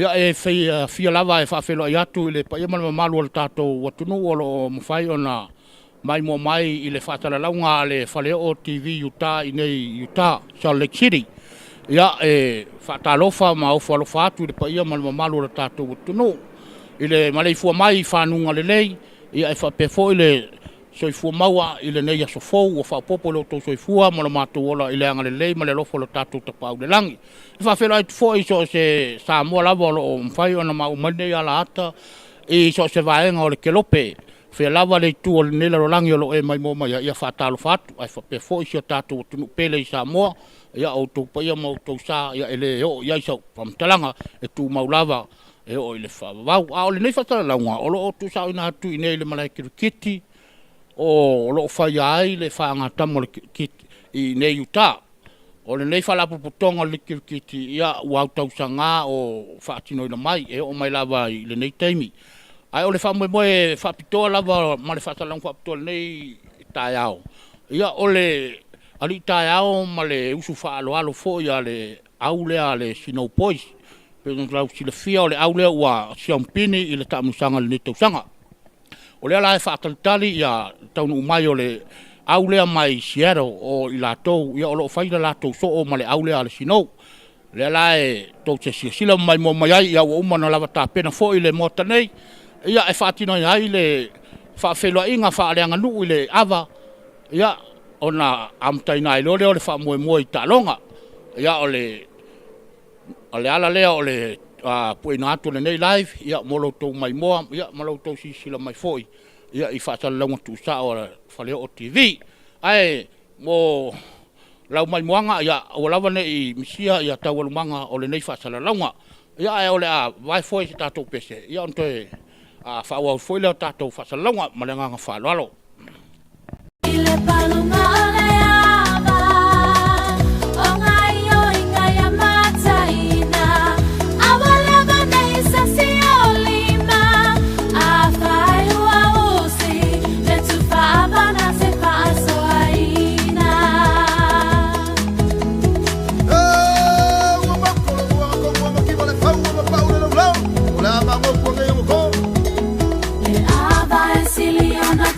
Ia, e fia lava e faafeiloai atu i le paia ma le mamalu o le tatou atunuu o lo o mafai ona maimoa mai i le faasalalauga a le Faleoo TV Utah i inei i Utah, Salt Lake City. Ia, e faatalofa ma ofo alofa atu i le paia ma le mamalu o le tatou atunuu i le maleifua mai i fanuga lelei, ia e faapea foi le soifua maua i lenei aso fou ua faaopoopo i lo outou soifua ma lo matou ola i le agalelei ma le alofa o lo tatou Tapaau i le lagi. E faafeiloai atu foi i so o se Samoa lava o lo o mafai ona maua mai lenei alaata i so o se vaega o le kelope, o fea lava le itu o lenei lalolagi o lo o e maimoa mai ai, ia faatalofa atu. Ae faapea foi si o tatou atunuu pele i Samoa, ia o outou paia ma outou sa e le oo i ai sau faamatalaga, e tumau lava e oo i le faavavau. A o lenei faasalalauga o lo o tuusaoina atu i inei i le malae kirikiti o lo o faia ai le faagatama o le kirikiti i inei i Utah. O lenei faalapotopotoga o le kirikiti, ia ua autausaga o faatinoina mai e oo mai lava i lenei taimi. Ae o le faamoemoe faapitoa lava ma le faasalalauga faapitoa i lenei taeao, ia o le alii taeao ma le usu faaaloalo foi a le au lea a le Snow Boys. E pei ona lausilafia o le au lea ua siamupini i le taamilosaga i lenei tausaga. O lea la e faatalitali le taunuu mai o le au lea mai Seattle, o i latou o lo o fai le latou soo ma le au lea a le Snow. O lea la e tou te silasila ma maimoa mai ai, ia ua uma ona lava tapena foi le Maota nei e faatinoina ai le faafeiloaiga faaleaganuu i le ava, ia, ona amataina ai loa lea o le faamoemoe i taaloga. Ia, o le ala lea o le pueina atu o lenei live mo lo outou maimoa ma lo outou silasila mai foi i faasalalauga tuusao a le Faleoo TV. Ae mo lau maimoaga, ia aua lava ne i misia taualumaga o lenei faasalalauga. Ia ae o le a vavae foe se tatou pese ona toe faaauau foi lea o tatou faasalalauga. Ma le agaga faaaloalo. I le paluga o le ava, o gaoioiga ia mataina, aua lava nei sasi o lima, afai ua usi, le tufa avana se faasoaina. Le ava e sili ona